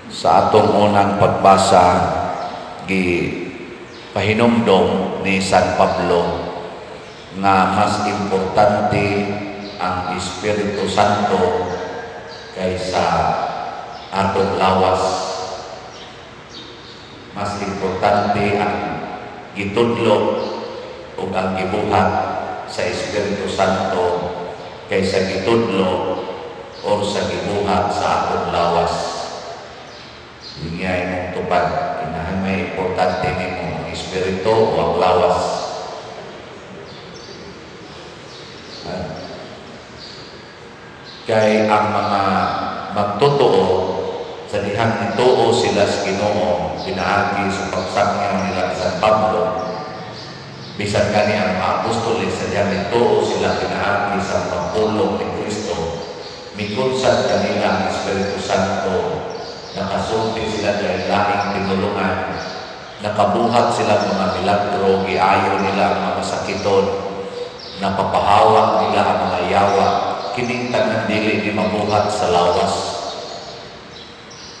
Sa atong unang pagbasa, gi pahinumdom ni San Pablo nga mas importante ang Espiritu Santo kaysa atong lawas. Mas importante ang gitudlo ug ang gibuhat sa Espiritu Santo kaysa gitudlo or sa gibuhat sa atong lawas. Ingay mong tupad, kinahanglan may importante nimo, ang espiritu o ang lawas? Ha? Kay ang mga magtotoo, sa dihang nituo sila sa Ginoo pinaagi sa pagsangyaw nila sa San Pablo, bisan gani ang mga apostoles, sa dihang nituo sila pinaagi sa pagpulong ni Kristo, mikunsad kanila ang Espiritu Santo, nakasulti sila dahil laing tinulungan, nakabuhat sila mga milagro, giayo nila ang mga masakiton, napapahawak nila ang mga yawa. Kining tanan dili ni mabuhat sa lawas.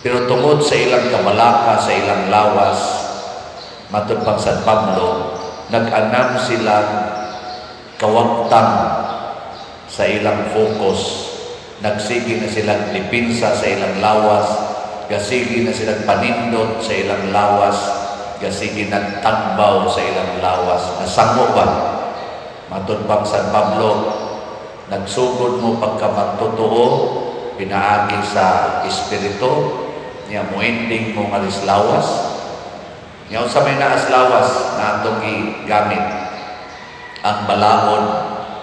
Pero tungod sa ilang kabalaka sa ilang lawas, matud pang San Pablo, nag-anam sila kawagtang sa ilang focus. Nagsige na silang depensa sa ilang lawas, gasige na silang panindot sa ilang lawas, gasige nagtagbaw sa ilang lawas. Nasango ba? Matud pang San Pablo, nagsugod mo pagka magtotoo, pinaagi sa Espiritu, niya mo ending mo nga lawas. Niya unsa may naas lawas na atong gigamit? Ang balaod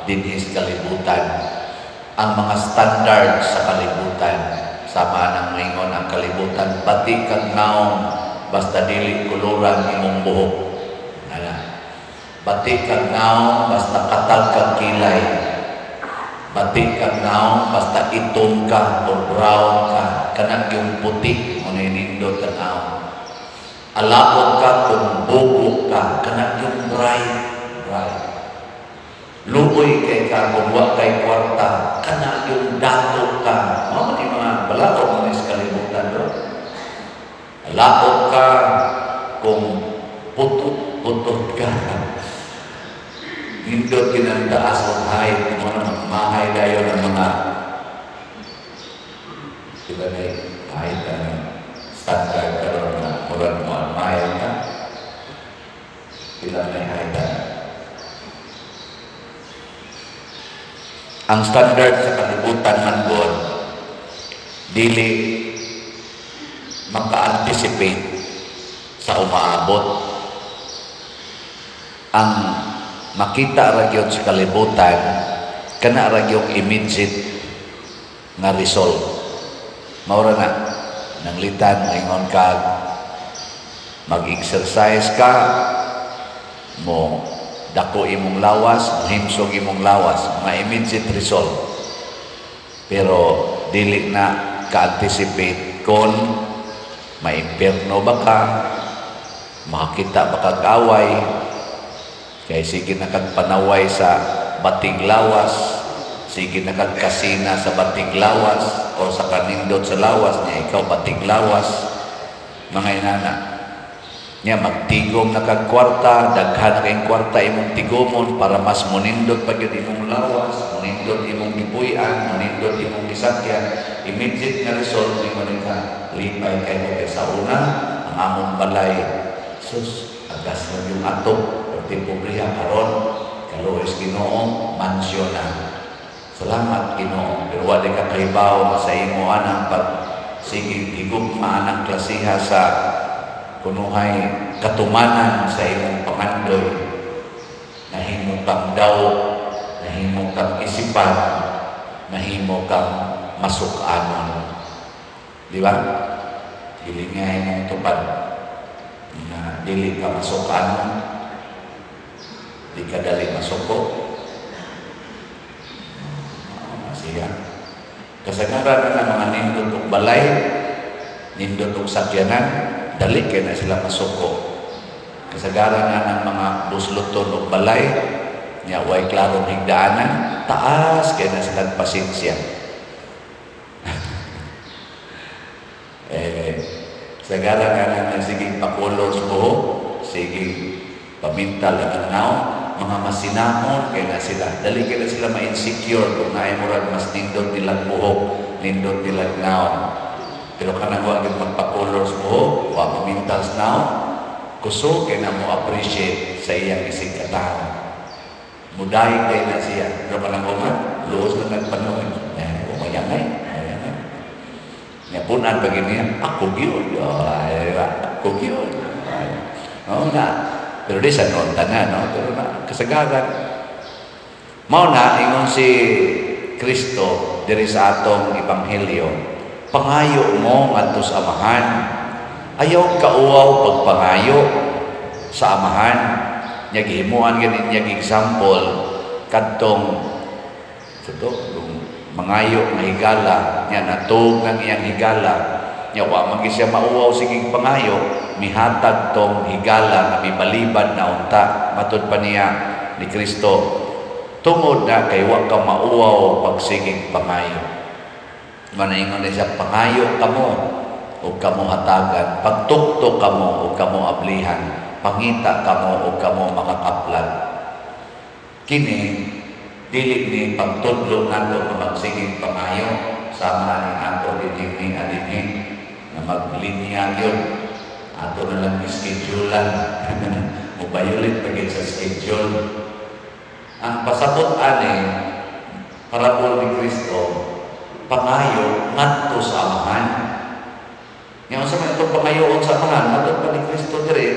dinhi sa kalibutan, ang mga standard sa kalibutan. Sama nang maingon ang kalibutan, bati kag naong basta dili kuluran imong buhok. Ana. Bati kag naong basta katag kag kilay. Bati kag naong basta itom ka or brown ka, kanang yung puti mo na nindot tan-aw. Alabot ka kung bugo ka, kanang yung bright, bright. Luoy kay ka kung wa kay kwarta, kana yung dato ka. Mao man yung mga balaod man sa kalibutan bro. Alabot ka kung putot-putot ka. Nindot kinang taas o height, mo na mahay dayon ang mga, diba, na height ang standard karon na murag mo admire ka. Pila na height ang Ang standard sa kalibutan man gud dili maka-anticipate sa umaabot. Ang makita ra gyud sa kalibutan, kana ra gyud immediate nga result. Mao ra na nanglitan moingon ka, mag-exercise ka, mo dako imong lawas, mohimsog imong lawas, mga immediate result. Pero dili na ka-anticipate kung maimpierno ba ka, makakita ba kag away, kay sige na kag panaway sa batig lawas, sige na kag kasina sa batig lawas, o sa kanindot sa lawas niya, ikaw batig lawas, mga inana. Nya magtigom na kag kwarta, daghan na kayong kwarta imong tigomon para mas monindot pa gyud imong lawas, monindot imong gipuy-an, monindot imong gisakyan. Immediate nga result nimo ni ka, lipay kay mo kay sa una ang among balay, sus, agas na yung atop, perti pobriha. Karon kaluoy sa Ginoo, mansyon na. Salamat, Ginoo. Pero wa di ka kahibaw nga sa imo anang pag sige higugma anang klasiha sa kunuhay katumanan sa imong pangandoy, nahimo kang daw, nahimo kang isipan, nahimo kang masukanon. Di ba? Dili nga imong tupad na dili ka masukanon, di ka dali masuko. Siya. Kasagaran na mga nindot og balay, nindot og sakyanan, dali kay na sila masuko. Kasagaran na ng mga busloton og balay, nya way klarong higdaanan, taas kay na sila pasensya. Kasagaran nga nang sige pa-color sa buhok, sige pamintal ang nawong, mga masinahon kay na sila. Dali kay na sila ma-insecure kung naay murag mas nindot nilang buhok, nindot nilang nawong. Pero kanang wa gyud magpa-color sa buhok, wa pamintal sa nawong, kusog kay na mo appreciate sa iyang isig katawo. Mudayeg kay na siya. Pero kanang uman, luos na nagpanood. Eh, umayangay, umayangay. Nya punan pag niya, ako gyud. Ay, ako gyud. Oo na. Pero di sa noon tanan, no? Pero na, kasagaran. Mao na, ingon si Kristo diri sa atong ebanghelyo, pangayo mo ngadto sa Amahan. Ayaw kauwaw pagpangayo sa Amahan. Nya gihimuan gani niya example kadtong kato mangayo nga higala, nya natog ng iyang higala, nya wa man siya mauwaw sige pangayo, mihatag tong higala nga mibalibad na unta. Matud pa niya ni Kristo, tungod na kay wa ka mauwaw pagsigig pangayo. Manaingon na siya, pangayo kamo ug kamo hatagan, pagtuktok kamo ug kamo ablihan, pangita kamo ug kamo makakaplan. Kini dili ni pagtudlo nato nga magsigig pangayo sama ni ato dinhi adinhi nga maglinya gyud ato na lang schedulean, mo-violate pa gyud sa schedule. Ang pasabot ani parabol ni Kristo, pangayo ngadto sa Amahan. Nga unsa man itong pangayoon sa Amahan? Matod pa ni Kristo diri,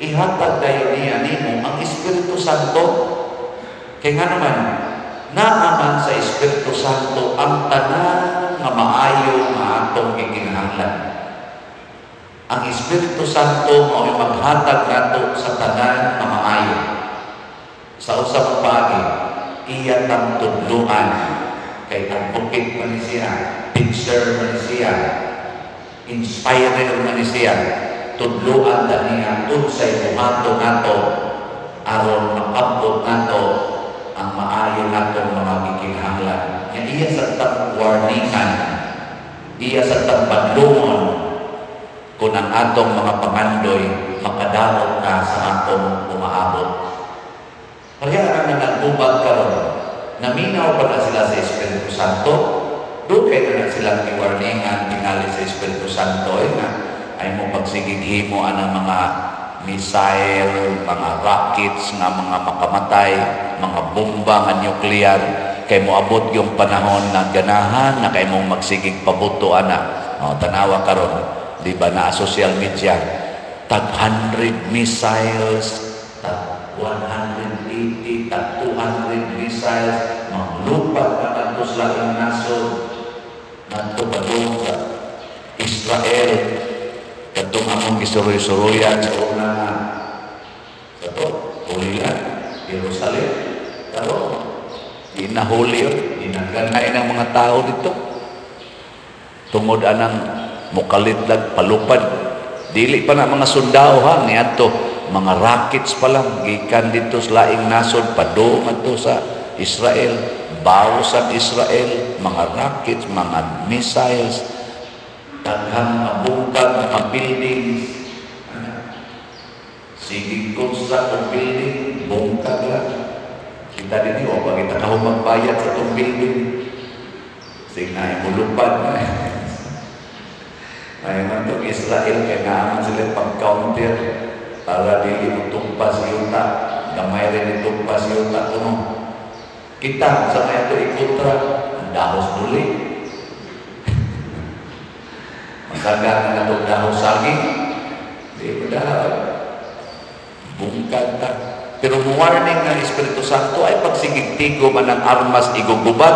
ihatag dayon niya nimo ang Espiritu Santo. Kay nga naman, naaman sa Espiritu Santo ang tanan nga maayo nga atong gikinahanglan. Ang Espiritu Santo mao maghatag nato sa tanan nga maayo. Sa usa ka paagi, iya tang tudluan, kay advocate man ni siya, teacher man ni siya, inspirer man ni siya. Tudluan ta niya unsay buhaton nato aron makabot nato ang maayo natong mga gikinahanglan. Nya iya sa tang warningan, iya sa tang badlungon kung ang atong mga pangandoy makadawat na sa atong umaabot. Kaya ang nagubag karon, naminaw pa na sila sa Espiritu Santo, doon kayo na silang i-warningan tingali sa Espiritu Santo, ay nga, ay mo pagsigig himo ang mga missile, mga rockets nga mga makamatay, mga bomba nga nuclear, kay moabot yung panahon na ganahan na kay mong magsigig pabuto ana. O, tanawa karon, di ba, na social media, tag 100 missiles, tag 180, tag 200 missiles, manglupad na ngadto sa laing nasod, ngadto padung sa Israel, kadtong among gisuroy-suroyan sa una nga sa to, huli lang, Jerusalem. Pero di nahuli yun, ginaganay ng mga tao dito. Tungod anang mukalit lang, palupad. Dili pa na mga sundao ha, niadto, mga rockets pa lang, gikan dito sa laing nasod, padung adto sa Israel, bawas ang Israel, mga rockets, mga missiles, daghang mga bungkag, mga buildings. Sige construct og building, bungkag lang. Kita din o, pag kita kahumagbayad sa itong building, sige na, mulupad na. Ay man itong Israel, kaya naaman sila pag-counter para dili mo tumpas yuta. Gamay rin itumpas yuta kuno. Kita sa kaya ito ikontra, ang dahos muli. Masagar na itong dahos saging, di ba dahos? Bungkag ta. Pero warning ng Espiritu Santo ay pagsigig tigo man ang armas igugubat,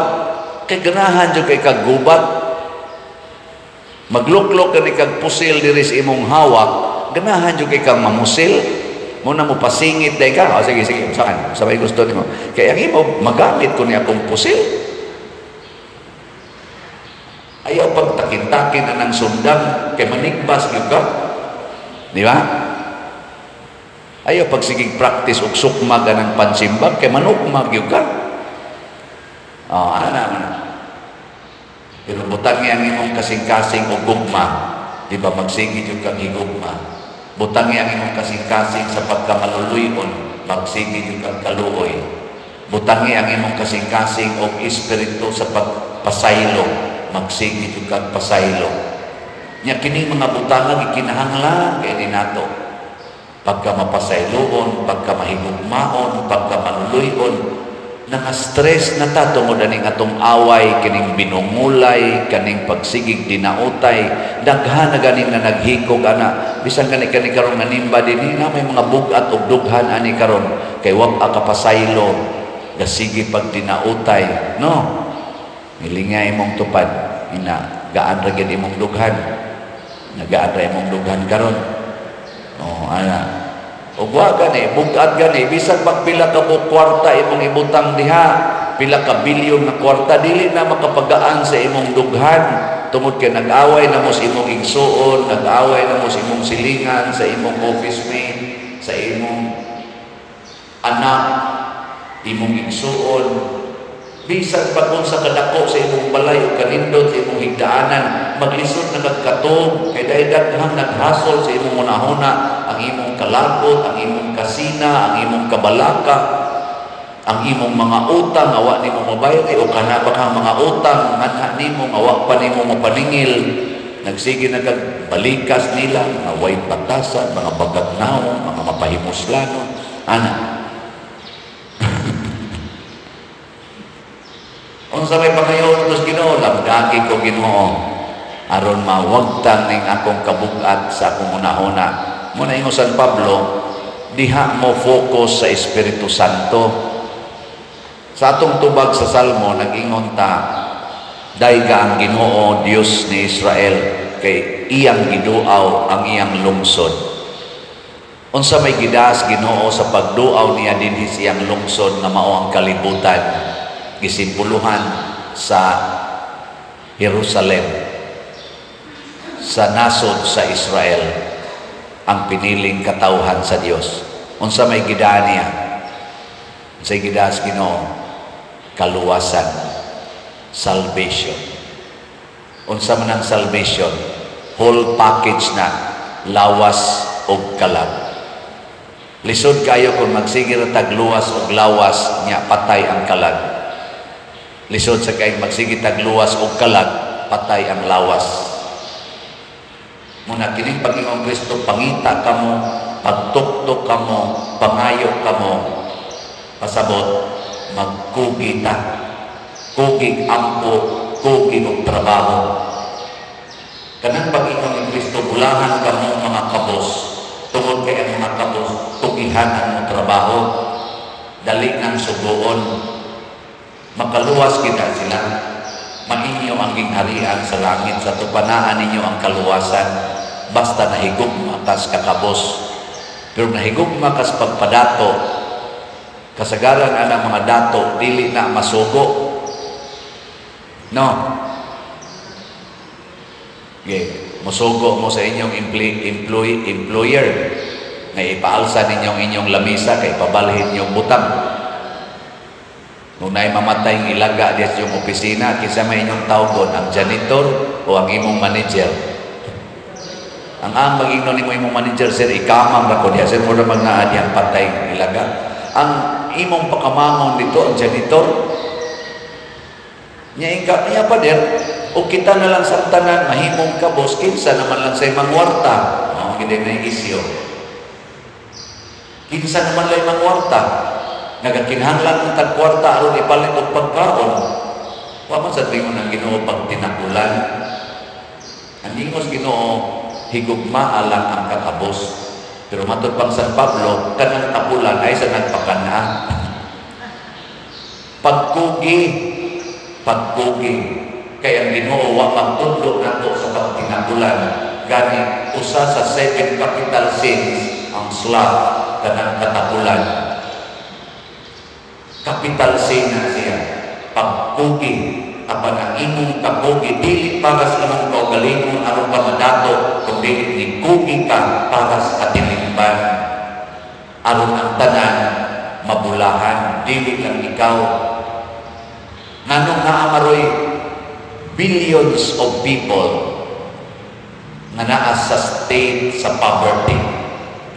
kay ganahan jud kay kaggubat. Magluklok ka ni kag pusil diri sa imong hawak, ganahan jud kay kang mamusil. Muna mo pasingit day ka. O, sige, sige, saan? Sa may gusto nimo. Kaya ang imo, magamit ko ni akong pusil. Ayaw pagtakin-takin na ng sundang, kay manigbas gyud ka. Di ba? Ayaw pagsigig practice og sukmag ng pansimbag, kay manukmag gyud ka. Oh, ana na. Pero butang ang imong kasing-kasing og gugma. di ba magsige jud kang higugma? Butangi ang imong kasing-kasing sa pagkamaluluyon, magsige jud kang kaluoy. Butangi ang imong kasing-kasing og espiritu sa pagpasaylo, magsige jud kang pasaylo. Nya kining mga butanga gikinahanglan kay ni nato. Pagka mapasayloon, pagka mahigugmaon, pagka maluluyon, nga stress na ta tungod aning atong away, kining binungulay, kaning pagsigig dinautay, daghan na ganing na naghikog ana. Bisan kani kani karon nanimba dinhi na may mga bug-at og dughan ani karon kay wa pa kapasaylo, gasige pag dinautay, no? Milingay imong tupad ina, gaan ra gyud imong dughan, nagaan ra imong dughan karon. Oh, ana. Ug wa gani, bug-at gani, bisan pag pila ka mo kwarta imong ibutang diha, pila ka bilyon nga kwarta, dili na makapagaan sa imong dughan tungod kay nag-away na mo sa imong igsuon, nag-away na mo sa imong silingan, sa imong office mate, sa imong anak, imong igsuon. Bisan pa kung sa kadako sa imong balay o kanindot sa imong higdaanan, maglisod na kag katog kay dahil daghang naghasol sa imong hunahuna, ang imong kalakot, ang imong kasina, ang imong kabalaka, ang imong mga utang awa nimo mabayad o kana ba kang mga utang nganha nimo awa pa nimo mapaningil, nagsige na kag balikas nila, mga way batasan, mga bagagnaw, mga mapahimuslanon, ana. Unsa may pangayon tos Ginoo, lamdaki ko Ginoo aron mawagtang ning akong kabugat sa akong hunahuna. Muna ingon San Pablo, diha mo focus sa Espiritu Santo. Sa atong tubag sa Salmo, nag-ingon ta, dayga ang Ginoo Dios ni Israel kay iyang giduaw ang iyang lungsod. Unsa may gidaas Ginoo sa pagduaw niya dinhi sa iyang lungsod nga mao ang kalibutan, gisimboluhan sa Jerusalem, sa nasod sa Israel, ang piniling katawhan sa Dios. Unsa may gidaan niya? Unsay gidaas Ginoo? Kaluwasan, salvation. Unsa man ang salvation? Whole package na, lawas ug kalag. Lisod kayo kung magsige ra tag luwas ug lawas nya patay ang kalag. Lisod sa kay magsige tag luwas ug kalag, patay ang lawas. Muna kining Panginoong Kristo, pangita kamo, pagtuktok kamo, pangayo kamo, pasabot, magkugi ta. Kugig ampo, kugi og trabaho. Kanang Panginoong Kristo, bulahan kamo mga kabos, tungod kay ang mga kabos, kugihan ang trabaho, dali nang sugoon, makaluwas kita sila. Mainyo ang gingharian sa langit, sa tupanaan ninyo ang kaluwasan, basta nahigugma kas kakabos. Pero nahigugma kas pagpadato, kasagaran ana mga dato, dili na masugo. No? Okay. Musugo mo sa inyong employer na ipaalsa ninyong inyong lamisa kay pabalhin yung butang. Kung naay mamatay ng ilaga diya sa inyong opisina, kinsa may inyong tawgon, ang janitor o ang imong manager? Ang mag-ingnon nimo imong manager, "Sir, ikamang ra ko diya, sir, mura mag naa diyang patay ilaga." Ang imong pakamangon dito, ang janitor. Nya ingka niya pa der, o kita na lang sa tanan mahimong kabos, kinsa naman lang say mangwarta. Oh, gid na isyo. Kinsa naman lay mangwarta? Nagakinahanglan ng tagkwarta aron ipalit og pagkaon. Wa man sa tingon ang Ginoo pag tinakulan. Ang ingos Ginoo, higugmaa lang ang kakabos. Pero matod pang San Pablo, kanang tapulan ay sa nagpakana. Pagkugi, pagkugi. Kaya ang Ginoo wa magtudlo nato sa pagtinakulan. Gani usa sa 7 capital sins ang sloth, kanang katapulan. Capital sin na siya. Pagkugi. Apan ang imong kakugi dili para sa imong kaugalingon aron ka madato, kundi ni kugi ka para sa katilingban. Aron ang tanan mabulahan, dili lang ikaw. Nganong naamaroy billions of people nga naa sa state sa poverty,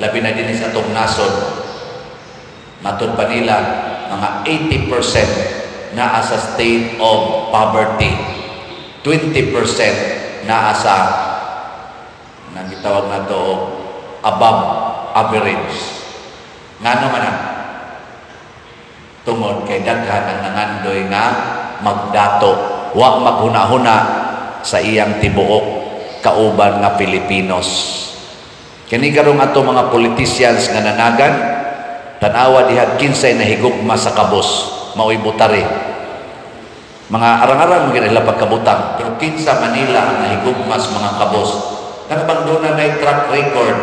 labi na dinhi sa atong nasod. Matod pa nila, mga 80% naa sa state of poverty, 20% naa sa nang gitawag na to above average. Ngano man na? Tungod kay daghan ang nangandoy nga magdato, wa maghuna-huna sa iyang tibuok kauban nga Pilipinos. Kini karong ato mga politicians nga nanagan, tan-awa diha kinsay nahigugma sa kabos, mao'y botari. Mga arang-arang mga nila pagkabutang, pero kinsa Manila ang nahigugma sa mga kabos? Kana bang doon na track record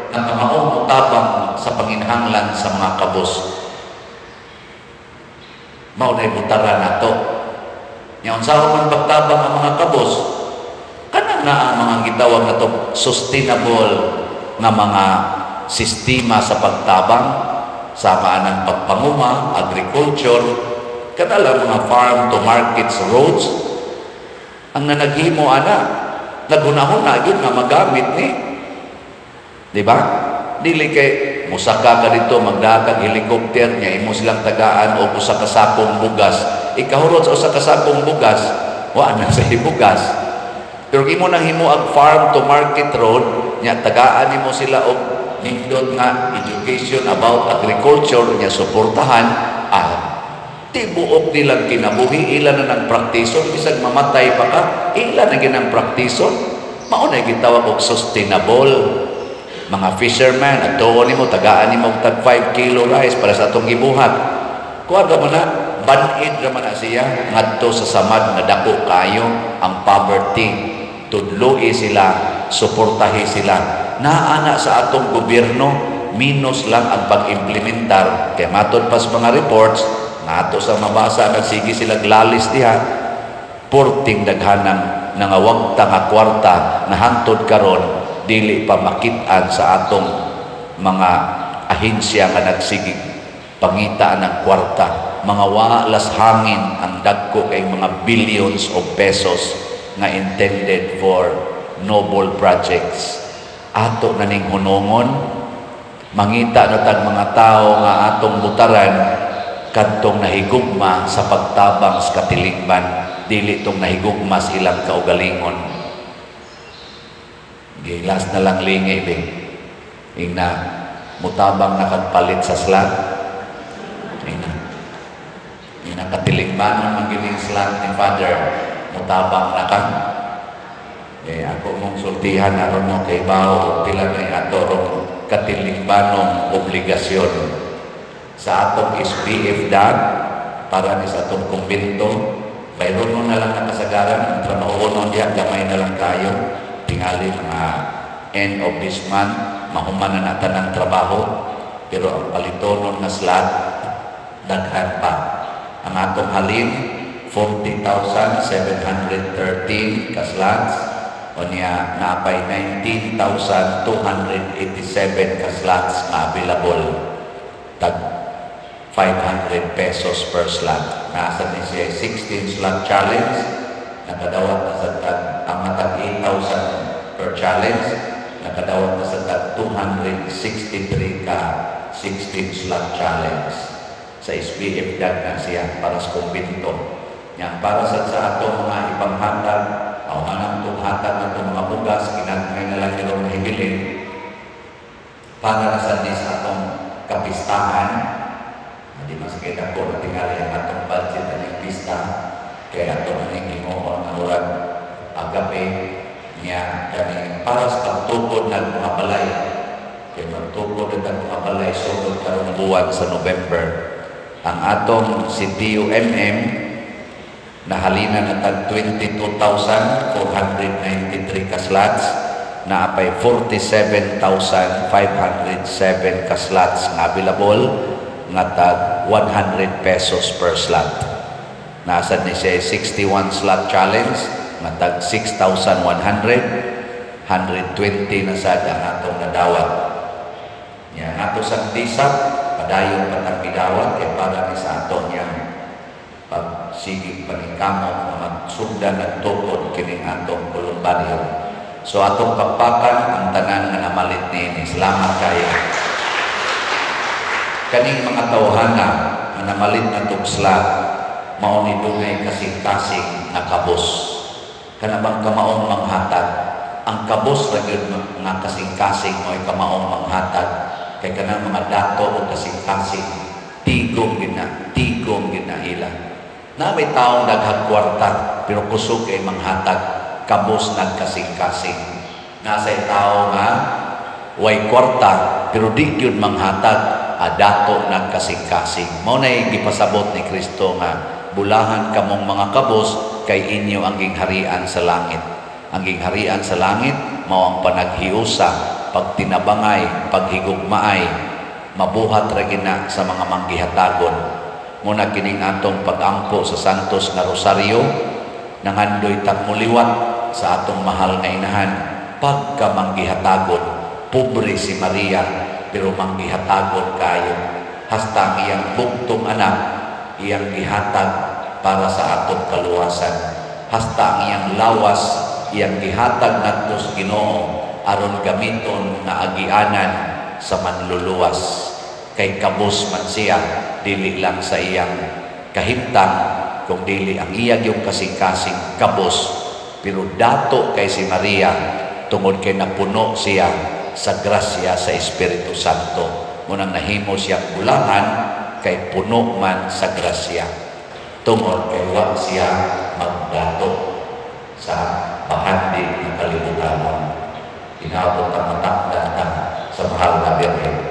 nga maong mutabang sa panginhanglan sa mga kabos? Mao na butara nato. Nya unsa man pagtabang ang mga kabos, kana na ang mga gitawag nato sustainable nga mga sistema sa pagtabang sama ng pagpanguma, agriculture, kanala mga farm to markets roads ang nanaghimo ana, naghunahuna gyud nga magamit ni, di ba? Dili kay musaka ka dito, magdakag helicopter nya imo silang tagaan og usa ka sakong bugas. Ikahurot sa usa ka sakong bugas, wa na sa bugas. Pero imo nang himo ang farm to market road nya tagaan nimo sila og nindot nga education about agriculture nya suportahan, tibuok nilang kinabuhi, ila na ng praktison. Bisag mamatay pa ka, ila na ginang praktison. Mao na gitawag og sustainable. Mga fisherman at tuon nimo, tagaan nimo og tag 5 kilo rice para sa atong gibuhat, kuha ra man na, banid ra man na siya ngadto sa samad nga dako kayo ang poverty. Tudloi sila, suportahi sila. Naa na sa atong gobyerno, minus lang ang pag-implementar. Kay matod pa sa mga reports nga ato sa mabasa, nagsige sila glalis diha, porting daghanang nangawagta nga kwarta na hantod karon dili pa makit-an sa atong mga ahensya nga nagsigig pangita ng kwarta. Mga walas hangin ang dagko kay mga billions of pesos nga intended for noble projects. Ato na ning hunongon, mangita na tag mga tao nga atong butaran, kadtong nahigugma sa pagtabang sa katilingban, dili tong nahigugma sa ilang kaugalingon. Gilas na lang lingi bing ingna mutabang na kagpalit sa slot. Ingna ingna katilingbanon man gining slot ni Father, mutabang na ka. Eh, ako mong sultihan aron mo kay bao pila na ato rong katilingbanong obligasyon sa atong SPF DAG para ni sa atong kumbento. Bayroon na lang nakasagaran ang trabaho diha, gamay na lang kayo. Tingali mga end of this month mahuman na nata ng trabaho, pero ang palitonon na slot daghan pa. Ang atong halin 40,713 ka slots, o niya naapay 19,287 ka slots na available, tag 500 pesos per slot. Nasa ni siya 16 slot challenge, nakadawat na sa tag ang matag 8,000 per challenge, nakadawat na sa tag 263 ka 16 slot challenge sa SBF DAG na siya para sa kumbinto. Yan, para sa atong mga ipanghatag, o anang itong hatag na itong mga bugas, kinagmay na lang nilong nahibilin, para na sa sa atong kapistahan. Di mas kaya dako na tingali ang atong budget ang pista, kaya ato na ning himuon nga murag agape niya kani para sa pagtukod ng mga balay. Kaya magtukod ng mga balay sugod karong buwan sa November. Ang atong CTU MM nahalina na tag 22,493 ka slots, naapay 47,507 ka slots nga available nga tag 100 pesos per slot. Nasa ni siya 61 slot challenge nga tag 6,100, 120 na sad ang atong nadawat. Yan, ato sa disap, padayon patang gidawat kay para ni sa atong yang pagsigig paningkamot nga magsugdan nagtukod kining atong kolumbaryo. So atong pakpakan ang tanan nga namalit niini. Salamat kayo. Kaning mga tawhana nga namalit na tugsla, mao ni dungay kasing-kasing nga kabos. Kana bang kamaong manghatag? Ang kabos ra gyud nga kasing-kasing mo'y kamaong manghatag. Kay kanang mga dato o kasing-kasing, tigom gyud na, tigom gyud na ila. Na may taong daghang kwarta pero kusog kay manghatag, kabos nagkasing-kasing. Nasa'y tao nga way kwarta pero di gyud manghatag, dato nagkasing-kasing. Mao nay gipasabot ni Kristo nga bulahan kamong mga kabos kay inyo ang gingharian sa langit. Ang gingharian sa langit mao ang panaghiusa, pagtinabangay, paghigugmaay, mabuhat ra gina sa mga manggihatagon. Muna kining atong pagampo sa Santos nga Rosaryo, nangandoy tang muliwat sa atong mahal nga inahan pagka manggihatagon. Pobre si Maria pero manggihatagon kayo, hasta ang iyang bugtong anak iyang gihatag para sa atong kaluwasan, hasta ang iyang lawas iyang gihatag ngadto sa Ginoo aron gamiton nga agianan sa manluluwas. Kay kabos man siya, dili lang sa iyang kahimtang kung dili ang iya yung kasing-kasing kabos, pero dato kay si Maria tungod kay napuno siya sa grasya sa Espiritu Santo. Munang nahimo siya bulahan kay puno man sa grasya tungod kay wa siya magdato sa bahandi ng kalibutanon. Inabot ang matakdan ta sa mahal na Birhen.